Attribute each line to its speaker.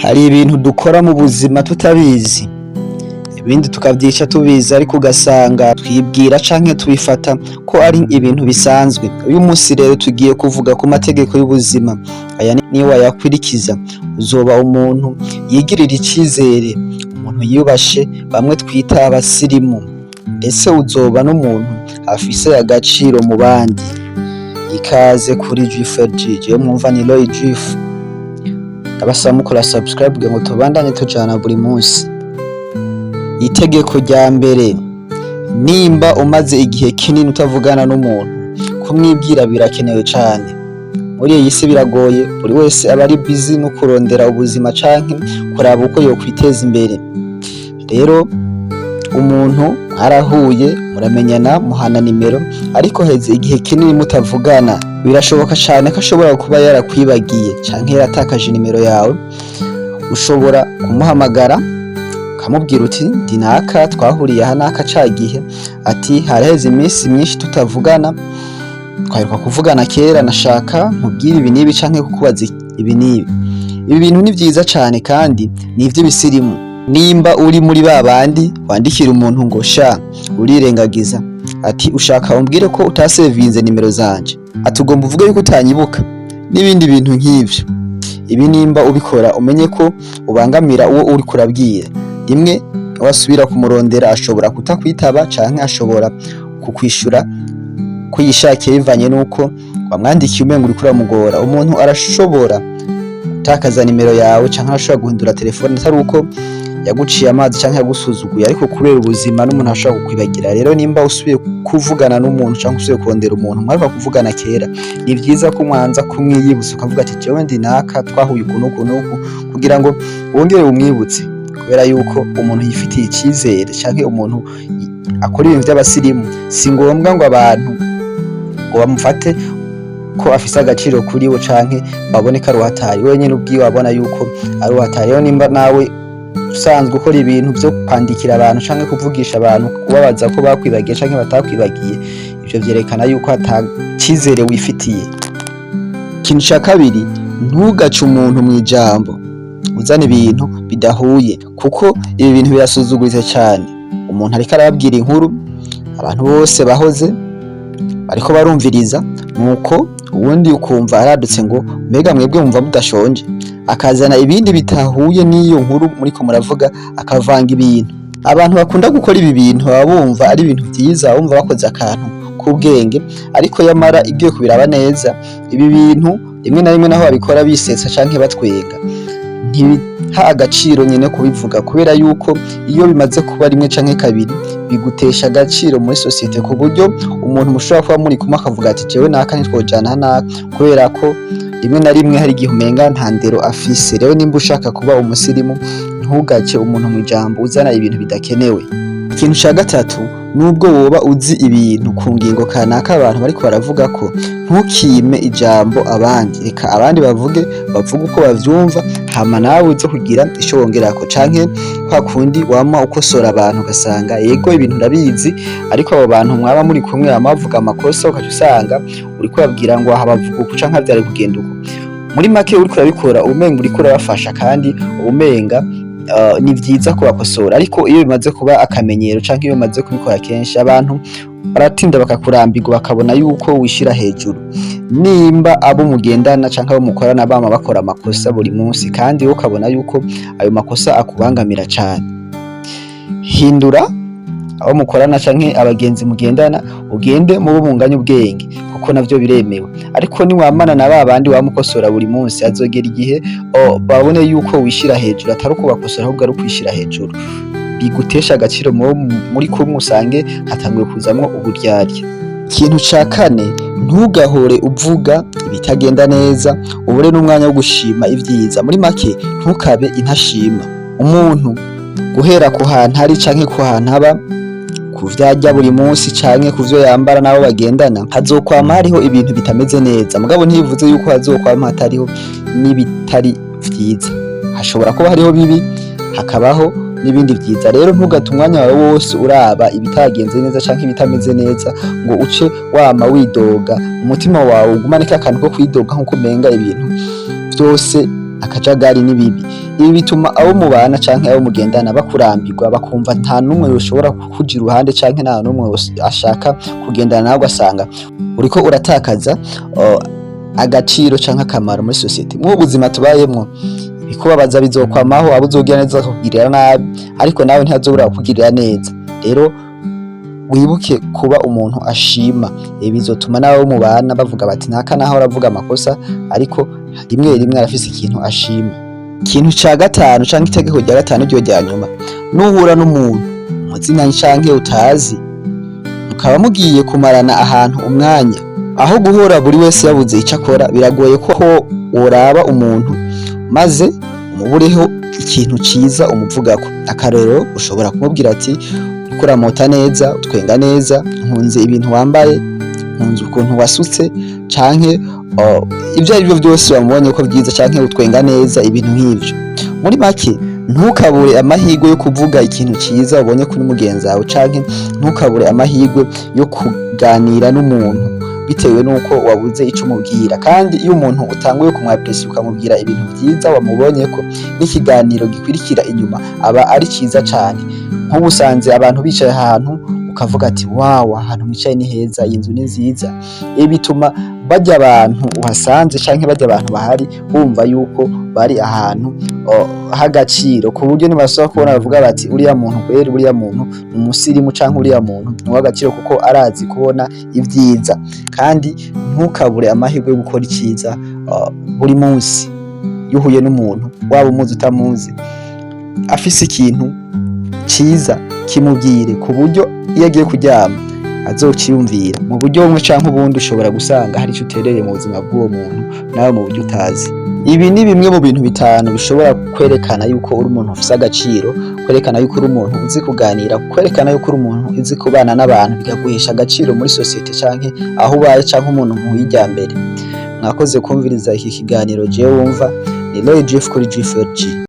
Speaker 1: Hari ibintu dukora mu buzima tutabizi, ibindi tukavyica tubizi, ariko ugasanga twibwira canke tubifata ko ari ibintu bisanzwe. Uyu munsi rero tugiye kuvuga ku mategeko y'ubuzima. Aya niyo wayakwirikiza, uzoba umuntu yigirira icizere, umuntu yiyubashe, bamwe twita abasirimu, ndetse uzoba n'umuntu afise agaciro mu bandi. Ikaze kuri G4G, jewe mwumva ni Roy Juif. Ndabasaba mukora subscribe kugira ngo tubandanye tujana buri munsi. Itegeko rya mbere: nimba umaze igihe kinini utavugana n'umuntu, kumwibwira birakenewe cane. Muri iyi si biragoye, buri wese aba ari busy no kurondera ubuzima canke kuraba uko yokwiteza imbere. Rero umuntu mwarahuye, muramenyana, muhana nimero, ariko heze igihe kinini mutavugana, birashoboka cane ko ashobora kuba yarakwibagiye canke yaratakaje nimero yawe. Ushobora kumuhamagara ukamubwira uti: "Ndi naka, twahuriye aha naka ca gihe." Ati: "Haraheze iminsi myinshi tutavugana, twaheruka kuvugana kera, nashaka nkubwire ibi n'ibi canke kukubaza ibi n'ibi." Ibi bintu ni vyiza cane kandi ni ivy'ibisirimu. Nimba uri muri ba bandi wandikira umuntu ngo: "Sha, urirengagiza," ati: "Ushaka umbwire ko utasevinze nimero zanje?" ati: "Ugomba uvuge yuko utanyibuka?" n'ibindi bintu nk'ivyo. Ibi nimba ubikora, umenye ko ubangamira uwo uriko urabwira. Rimwe wasubira kumurondera, ashobora kutakwitaba canke ashobora kukwishura ko yishakiye, bivanye nuko wamwandikiye umengo uriko uramugora. Umuntu arashobora gutakaza nimero yawe canke arashobora guhindura telefone, atari uko yaguciye amazi canke yagusuzuguye, ariko kubera ubuzima n'umuntu ashobora kukwibagira. Rero nimba usubiye kuvugana n'umuntu canke usubiye kurondera umuntu mwaheruka kuvugana kera, ni vyiza ko mwanza kumwiyibutsa, ukavuga ati: "Jewe ndi naka, twahuye uku n'uku n'uku," kugira ngo wongere umwibutse. Kubera yuko umuntu yifitiye icizere canke umuntu akora ibintu vy'abasirimu, si ngombwa ngo abantu ngo bamufate ko afise agaciro kuri bo canke babone ko ari uwatari wenyene ubwiwe abona yuko ari uwatari. Rero nimba nawe usanzwe ukora ibintu vyo kwandikira abantu canke kuvugisha abantu, kubabaza ko bakwibagiye canke batakwibagiye, ivyo vyerekana yuko ata cizere wifitiye. Ikintu ca kabiri: ntugace umuntu mw'ijambo uzana ibintu bidahuye, kuko ibi bintu birasuzuguritse cane. Umuntu ariko arababwira inkuru, abantu bose bahoze bariko barumviriza, nuko uwundi ukumva aradutse ngo: "Mbega mwebwe mumva mudashonje?" Akazana ibindi bitahuye n'iyo nkuru muriko muravuga, akavanga ibintu. Abantu bakunda gukora ibi bintu baba bumva ari ibintu vyiza, bumva bakoze akantu k'ubwenge, ariko yamara igiye kubiraba neza, ibi bintu rimwe na rimwe, naho babikora bisetsa canke batwenga, ntibiha agaciro nyene kubivuga, kubera yuko iyo bimaze kuba rimwe canke kabiri, bigutesha agaciro muri sosiyete, ku buryo umuntu mushobora kuba muri kumwe akavuga ati: "Jewe naka ntitwojana naka," kubera ko rimwe na rimwe hari igihe umenga nta ndero afise. Rero nimba ushaka kuba umusirimu, ntugace umuntu mw'ijambo uzana ibintu bidakenewe. Ikintu ca gatatu: nubwo woba uzi ibintu ku ngingo kanaka abantu bariko baravuga ko, ntukime ijambo abandi. Reka abandi bavuge, bavuge uko bavyumva, hama nawe uze kugira ico wongerako. Canke kwa kundi wama ukosora abantu, ugasanga yego ibintu urabizi, ariko abo bantu mwaba muri kumwe bama bavuga amakosa, ukaca usanga uriko ubabwira ngo aha bavuga uku canke vyari kugenda uku. Muri make, uriko urabikora umenga uriko urabafasha, kandi umenga ni vyiza kubakosora, ariko iyo bimaze kuba akamenyero canke iyo bimaze kubikora kenshi, abantu baratinda bakakurambirwa, bakabona yuko wishira hejuru. Nimba abo mugendana canke abo mukorana bama bakora amakosa buri munsi, kandi wowe ukabona yuko ayo makosa akubangamira cane, hindura abo mukorana canke abagenzi mugendana, ugende mubo munganya ubwenge, kuko navyo biremewe. Ariko niwamana na babandi wamukosora buri munsi, azogera igihe babone yuko wishira hejuru, atari ukubakosora ahubwo ari ukwishira hejuru, bigutesha agaciro mubo muri kumwe, usange hatanguye kuzamwo uburyarya. Ikintu ca kane: ntugahore uvuga ibitagenda neza, ubure n'umwanya wo gushima ivyiza. Muri make, ntukabe intashima. Umuntu guhera ku hantu ari canke ku hantu aba, ku vyo arya buri munsi canke ku vyo yambara n'abo bagendana, hazokwama hariho ibintu bitameze neza. Mugabo ntibivuze yuko hazokwama hatariho n'ibitari vyiza. Hashobora kuba hariho bibi, hakabaho n'ibindi vyiza. Rero ntugate umwanya wawe wose uraba ibitagenze neza canke ibitameze neza, ngo uce wama widoga, umutima wawe ugumane ka kantu ko kwidoga, nkuko umenga ibintu vyose Akajagari ni bibi. Ibi bituma abo mubana canke abo mugendana bakurambirwa, bakumva nta n'umwe yoshobora kukuja iruhande canke nta n'umwe ashaka kugendana nawe, ugasanga uriko uratakaza agaciro canke akamaro muri sosiyete. Mw'ubu buzima tubayemwo, ibikubabaza bizokwamaho, abo uzogira neza bakakugirira nabi, ariko nawe ntihazobura kukugirira neza. Rero wibuke kuba umuntu ashima. Ibi bizotuma n'abo mubana bavuga bati: "Naka naho aravuga amakosa, ariko rimwe rimwe arafise ikintu ashima." Ikintu ca gatanu canke itegeko rya gatanu ryo rya nyuma: nuhura n'umuntu muzinanye canke utazi, mukaba mugiye kumarana ahantu umwanya, aho guhora buri wese yabuze ico akora, biragoye ko woraba umuntu maze umubureho ikintu ciza umuvugako. Akarorero, ushobora kumubwira ati: "Uriko uramota neza, utwenga neza, nkunze ibintu wambaye, nkunze ukuntu wasutse", canke ivyo arivyo vyose wamubonye ko vyiza, canke utwenga neza, ibintu nk'ivyo. Muri make, ntukabure amahirwe yo kuvuga ikintu ciza ubonye kuri mugenzi wawe, canke ntukabure amahirwe yo kuganira n'umuntu bitewe nuko wabuze ico umubwira. Kandi iyo umuntu utanguye kumwapresiya, ukamubwira ibintu vyiza wamubonyeko, n'ikiganiro gikwirikira inyuma aba ari ciza cane. Nk'ubu usanze abantu bicaye ahantu, ukavuga ati: "Wawu, ahantu mwicaye ni heza, iyi nzu ni nziza." Ibi bituma barya abantu uhasanze canke barya abantu bahari bumva yuko bari ahantu h'agaciro, ku buryo nibasubira kubona bavuga bati: "Uriya muntu kweri, uriya muntu ni umusirimu", canke "uriya muntu ni uw'agaciro kuko arazi kubona ivyiza." Kandi ntukabure amahirwe yo gukora iciza buri munsi. Iyo uhuye n'umuntu, waba umuzi, utamuzi, afise ikintu ciza, kimubwire, ku buryo iyo agiye kuryama azociyumvira. Mu buryo bumwe canke ubundi, ushobora gusanga hari ico uterereye mu buzima bw'uwo muntu nawe mu buryo utazi. Ibi ni bimwe mu bintu bitanu bishobora kwerekana yuko uri umuntu ufise agaciro, kwerekana yuko uri umuntu uzi kuganira, kwerekana yuko uri umuntu uzi kubana n'abantu, bikaguhesha agaciro muri sosiyete canke aho ubaye, canke umuntu muwijyambere. Mwakoze kumviriza iki kiganiro. Jewe wumva ni Roy Jeff kuri G4G.